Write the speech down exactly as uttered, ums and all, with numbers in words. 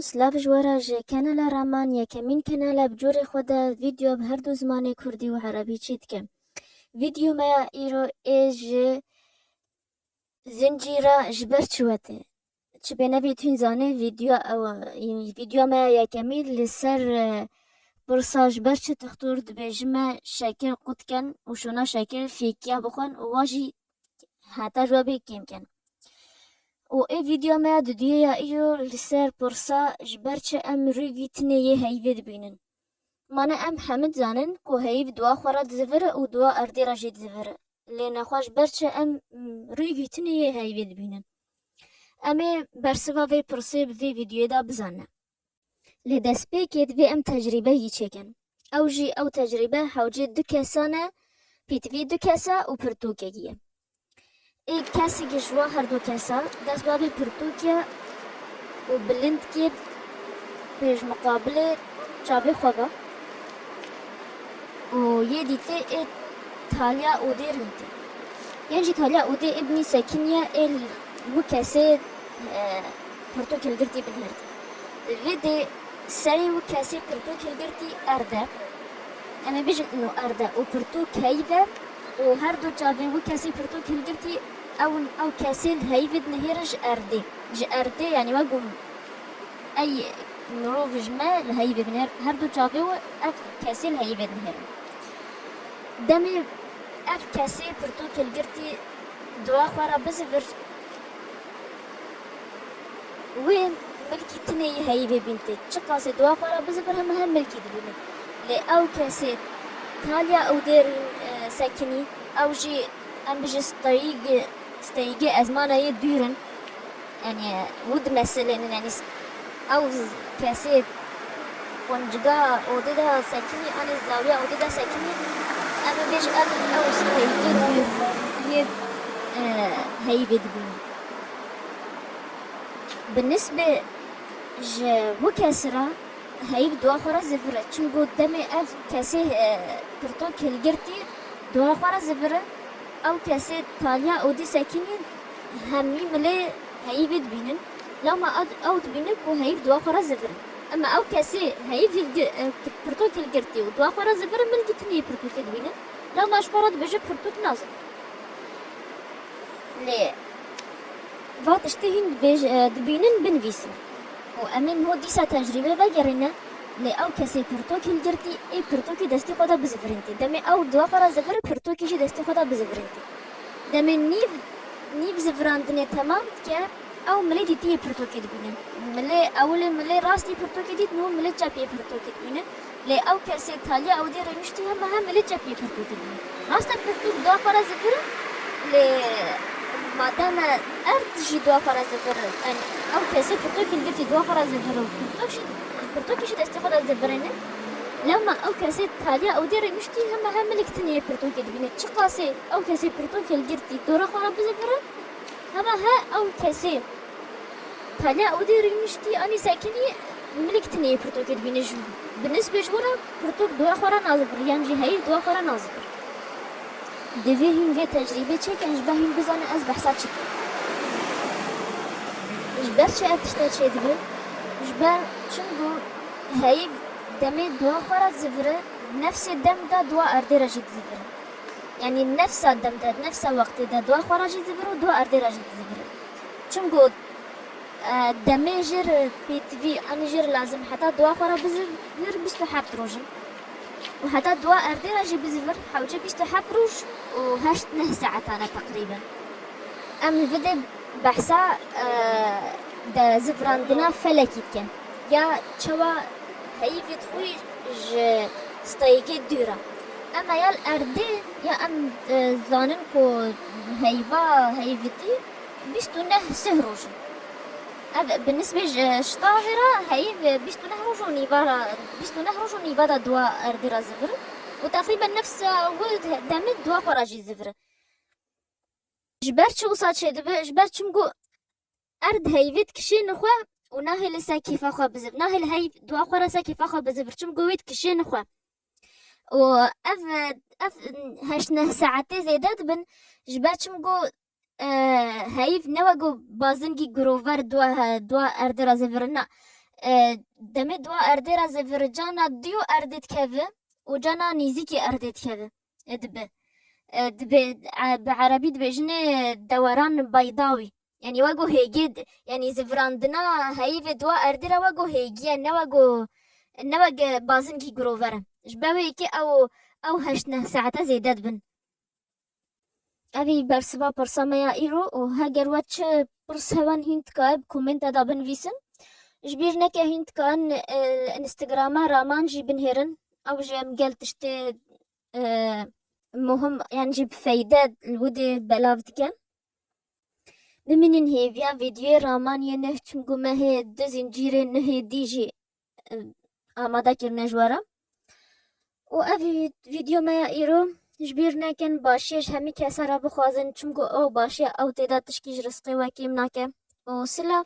Silav ji we re, ji kanala Raman, yekemîn kanal e bi corê xwe de vîdeo bi her du zimanê kurdî û erebî çêdike. Vîdeo me ya îro ê ji zincîra ji ber çi we tê. Çi bê nebê tu hîn zanî, vîdeo ew, vîdeo me ya yekemîn li ser, e, pirsa ji ber çi dixtor dibêjime şekil qut ken û şûna şekil fêkiya bixwin û wa jî heta ji we bê kêm ken. Û ê vîdeo me ya duduyê ya îro li ser pirsa ji ber çi em rûyî tinê yê heyvê dibînin. Mane em hemî dizanin ku heyv dua xwe re dizivire û dua erdê re jî dizivire. Lê nexwe ji ber çi em, m, rûyî tinê yê heyvê dibînin? Em ê bersiva vê pirsê bi vê vîdeoyê de bizane. Lê destpêkê divê em tecrîbeyî çêkin. Ew jî ew tecrîbe hewcê du kesan e, pêtivî du kesa û pirtûkekî ye. Ê kesekî ji wa her du kesa dest bavê pirtûkê û bilindkê pêşmiqabilê çavê xwe ve û yê dîtê ê taliya odê rûn tê. Yan jî taliya odê ê binî sekiniye ê li wî kesê, e, pirtûk hilgirtî binêrtî. Li vê dê serê wî kesê pirtûk hilgirtî erd e. Em ê bêjin ino erd e û pirtûk heyv e û her du çavên wî kesê pirtûk hilgirtî ew in, ew kesê li heyvê dinihêrin ji erdê. Ji erdê, yanî wek ku ey mirov ji me li heyvê binêr, her du çavê wî ev kesê li heyvê dinihêrin. Demê ev kesê pirtûk hilgirtî dua xwe re bizivir, wê milkî tinê yê heyvê bîn tê. Çiqasê dua xwe re bizivir, hema hem milkî dibîne. Lê ew kesê taliya ew dêr, e, sekinî, ew jî em bijî steyîg, steyîgê ezmana yê dûr in. Yanî, û dimesilênin, yanî, s-, ew z-, kesê qunciga odê de sekinî, anê zawiya odê de sekinî, em ê bêjin ev, ew steyîgê dûr yê, e, heyvê dibînin. Bi nisbê ji wî kesî re heyv dua xwe re zivir e. Çimgo demê ev kesê, e, pirtûk hilgirtî dua xwe re zivir e. Ew kesê taliya odê sekinî hemî milê heyvê dibînin. Lewma ew, ew dibîne ku heyv dua xwe re zivir e. Ema ew kesê heyv hilgi-, e, pirtûk hilgirtî û dua xwe re zivir e, milkî tinê pirtûkê dibîne. Lewma ji xwe re dibêje pirtûk nazivir. Lê va tiştê hîn dibêj-, e, dibînin, binivîsin. Û em ê niho dîsa tecrîbe vegerîne, lê ew kesê pirtûk hilgirtî, ê pirtûkê destê xwe de bizivirîntî. Demê ew dua xwe re zivire, pirtûkê jî destê xwe de bizivirîntî. Demê nîv, nîv zivirandinê temam dike, ew milê dîtiyê pirtûkê dibîne. Milê, ewilê milê rastî pirtûkê dît, niho milê çepê pirtûkê dibîne. Lê ew kesê taliya ew dê rêniştî hema hem milê çepê pirtûkê dibîne. Rast e pirtûk dua xwe re zivire, lê madem erd jî dua xwe re zivire, yanî ew kesê pirtûk hilgirtî dua xwe re zivire û pirtûk jî, pirtûkê jî destê xwe de zivirîne. Lewma ew kesê taliya ew dê rêniştî hema hem milek tinê yê pirtûkê dibîne. Çiqasê ew kesê pirtûk hilgirtî dora xwe re bizivire, hema he ew kesê taliya ew dê rêniştî anî sekinî, milek tinê yê pirtûkê dibîne ji, bi nisbê ji wira pirtûk dua xwe re nazivir, yan jî heyv dua xwe re nazivir. Divê hîn vê tecrîbê çêkin, ji ber hîn bizanin ez behsa çi dikim. Ji ber çi ev tişta çêdibe? Ji ber çimgo heyv demê dua xwe re zivire, nefsê dem de dua erdê re jî dizivire. Yanî nefsa dem de, nefsa wextê de dua xwe re jî zivire û dua erdê re jî dizivire. Çimgo, e, demê jêr pêtivî, anî jêr lazim heta dua xwe re bizivir bîst û heft roj in. Û heta dua erdê re jî bizivir hewce bîst û heft roj û heşt neh saetan e teqrîben. Em li vê dê behsa, e, de zivirandina felekî dikin. Ya çawa heyvê dixwî ji steyîgê dûr e. Ema ya li erdê ya em, e, zanin ku heyva heyvitî bîst û neh sih roj in. Ev bi nisbê ji, ji tavê re heyv bîst û neh roj û nîva re, bîst û neh roj û nîva de dua erdê re zivir in. Û teqrîben nefsa wê demê dua xwe re jî zivir in. Ji ber çi wisa çêdibe? Ji ber çimgo erd heyvê dikişêne xwe û nahêle ser kêfa xwe bizivir. Nahêle heyv dua xwe re ser kêfa xwe bizivir. Çimgo wê dikişêne xwe. Û ev, ev heşt neh saetê zêde dibin. Ji ber çimgo, e, heyv ne wek ku bazingî girover dua, dua erdê re zivirin. Na, E, demê dua erdê re zivir cana diyo erdê dikeve û cana nîzîkî erdê dikeve. E, dibe. E, dibe, e, bi erebî dibêjinê deweran baydawî. Yanî wego hêgê, yanî zivirandina heyî vê dua erdê re wego hêgî ye, ne wego, ne wege bazingî girover e. Ji ber wê yekê ew, ew heşt neh saete zêde dibin. Evî bersiva pirsa me ya îro û heger we çi pirs hewan hîn dikaye bi komenta de binivîsin. Ji bîr neke hîn dikayin, e, Instagrama Raman jî binihêrin. Ew jî em gel tiştê, e, muhim, yan jî bi feyde li widê belav dikin. Bimînin hêviya vîdyoyê Raman yê neh, çimku me hê du zincîrê nehê dî jî, e, amade kirine ji we re. Û ev vî-, vîdyo me ya îro ji bîr nekin, başiyê ji hemî kesa re bixwazin, çimku ew başiye, ew tê de tişkî ji rizqê we kêm nake. Û silav.